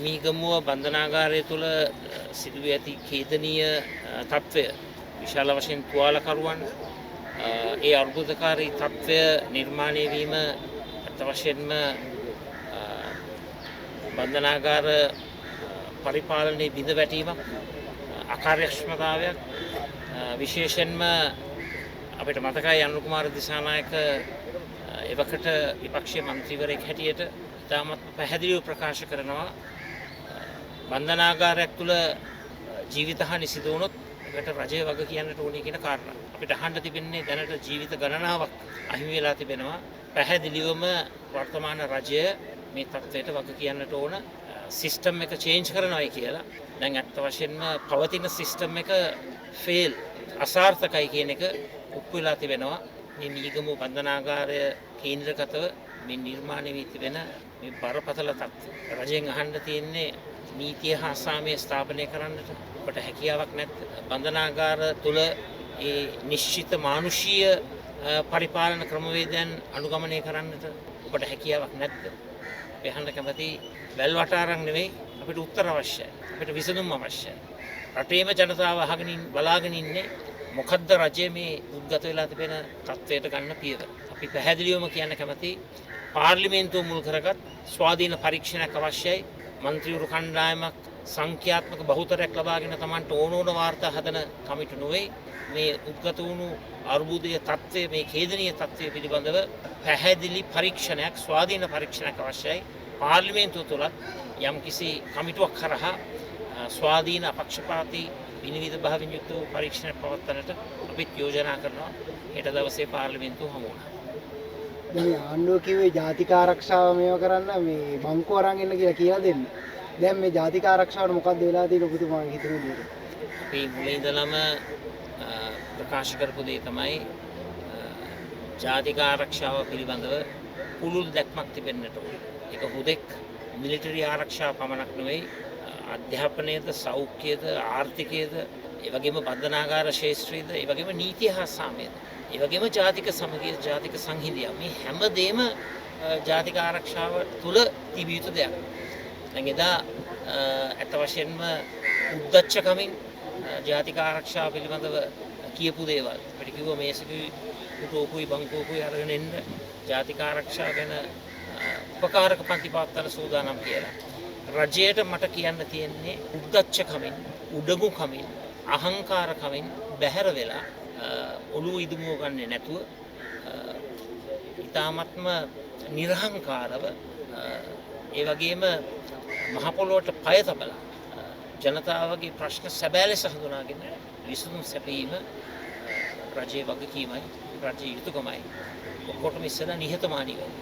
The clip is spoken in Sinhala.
මීගමුව බන්ධනාගාරය තුළ සිදුවී ඇති ඛේදනීය තත්ත්වය, විශාල වශයෙන් තුවාලකරුවන් ඒ අර්බුදකාරී තත්ත්වය නිර්මාණය වීම ඇත්ත වශයෙන්ම බන්ධනාගාර පරිපාලනයේ බිඳ වැටීමක්, අකාර්යක්ෂමතාවයක්. විශේෂයෙන්ම අපිට මතකයි අනුර කුමාර දිසානායක එවකට විපක්ෂයේ මන්ත්‍රීවරයෙක් හැටියට ඉතාමත් පැහැදිලිව ප්‍රකාශ කරනවා බන්ධනාගාරයක් තුළ ජීවිත හානි සිදු වුණොත් ඒකට රජය වග කියන්නට ඕනේ කියන කාරණා. අපිට අහන්න තිබෙන්නේ දැනට ජීවිත ගණනාවක් අහිමි වෙලා තිබෙනවා. පැහැදිලිවම වර්තමාන රජය මේ තත්ත්වයට වග කියන්නට ඕන. සිස්ටම් එක චේන්ජ් කරනවායි කියලා. දැන් ඇත්ත වශයෙන්ම පවතින සිස්ටම් එක ෆේල්, අසාර්ථකයි කියන එක ඔප්පු වෙලා තිබෙනවා. මේ මීගමුව බන්ධනාගාරය කේන්ද්‍රගතව මේ නිර්මාණය වී තිබෙන මේ බරපතල තත්ත්වය. රජයෙන් අහන්න තියෙන්නේ නීතිය හා සාමය ස්ථාපනය කරන්නට ඔබට හැකියාවක් නැද්ද? බන්ධනාගාර තුළ ඒ නිශ්චිත මානුෂීය පරිපාලන ක්‍රමවේදයන් අනුගමනය කරන්නට ඔබට හැකියාවක් නැද්ද? අපි අහන්න කැමති වැල් වටාරම් නෙවෙයි, අපිට උත්තර අවශ්‍යයි. අපිට විසඳුම් අවශ්‍යයි. රටේම ජනතාව අහගෙන බලාගෙන ඉන්නේ මොකද්ද රජය මේ උද්ගත වෙලා තිබෙන තත්ත්වයට ගන්න පියවර. අපි පැහැදිලිවම කියන්න කැමති පාර්ලිමේන්තුව මුල් කරගත් ස්වාධීන පරීක්ෂණයක් අවශ්‍යයි. මන්ත්‍රීවරු කණ්ඩායමක් සංඛ්‍යාත්මක බහුතරයක් ලබාගෙන Tamanට ඕන ඕන වාර්තා හදන කමිටු නොවේ. මේ උද්ගත වුණු අර්බුදයේ තත්ත්වය, මේ ඛේදනීය තත්ත්වය පිළිබඳව පැහැදිලි පරීක්ෂණයක්, ස්වාධීන පරීක්ෂණයක් අවශ්‍යයි. පාර්ලිමේන්තුව තුළත් යම්කිසි කමිටුවක් හරහා ස්වාධීන අපක්ෂපාතී විනිවිද භාවයෙන් යුක්ත වූ පරීක්ෂණයක් පවත්වන්නට අපිත් යෝජනා කරනවා. හෙට දවසේ පාර්ලිමේන්තුව හමු වුණා. දැන් මේ ආණ්ඩුව කිව්වේ ජාතික ආරක්ෂාව මේව කරන්න මේ බංකුව අරන් එන්න කියලා දෙන්න. දැන් මේ ජාතික ආරක්ෂාවට මොකද්ද වෙලා තියෙන්නේ ඔබතුමා හිතන විදිහට? අපි මුලින් ඉඳලම ප්‍රකාශ කරපු දේ තමයි ජාතික ආරක්ෂාව පිළිබඳව පුළුල් දැක්මක් තිබෙන්නට ඕන. ඒක හුදෙක් මිලිටරි ආරක්ෂාව පමණක් නෙවෙයි, අධ්‍යාපනයේද, සෞඛ්‍යයේද, ආර්ථිකයේද, ඒ වගේම බන්ධනාගාර ශාස්ත්‍රීයද, ඒ වගේම නීතිය හා සාමයේද, ඒ වගේම ජාතික සමගිය, ජාතික සංහිඳියාව, මේ හැම දෙයක්ම ජාතික ආරක්ෂාව තුළ තිබිය යුතු දෙයක්. දැන් එදා ඇත්ත වශයෙන්ම උද්දච්චකමින් ජාතික ආරක්ෂාව පිළිබඳව කියපු දේවල් අපිට කිව්වා මේසකුයි පුටුවකුයි බංකුවකුයි අරගෙන එන්න ජාතික ආරක්ෂාව ගැන උපකාරක පන්ති පවත්වන්න සූදානම් කියලා. රජයට මට කියන්න තියෙන්නේ උද්දච්චකමින්, උඩඟුකමින්, අහංකාරකමින් බැහැර වෙලා ඔළුව ඉදුමුව ගන්නෙ නැතුව ඉතාමත්ම නිරහංකාරව ඒ වගේම මහ පොළොවට පය තබලා ජනතාවගේ ප්‍රශ්න සැබෑ ලෙස හඳුනාගෙන විසඳුම් සැපයීම රජයේ වගකීමයි, රජයේ යුතුකමයි. ඔක්කොටම ඉස්සෙල්ලා නිහතමානී වෙන්න.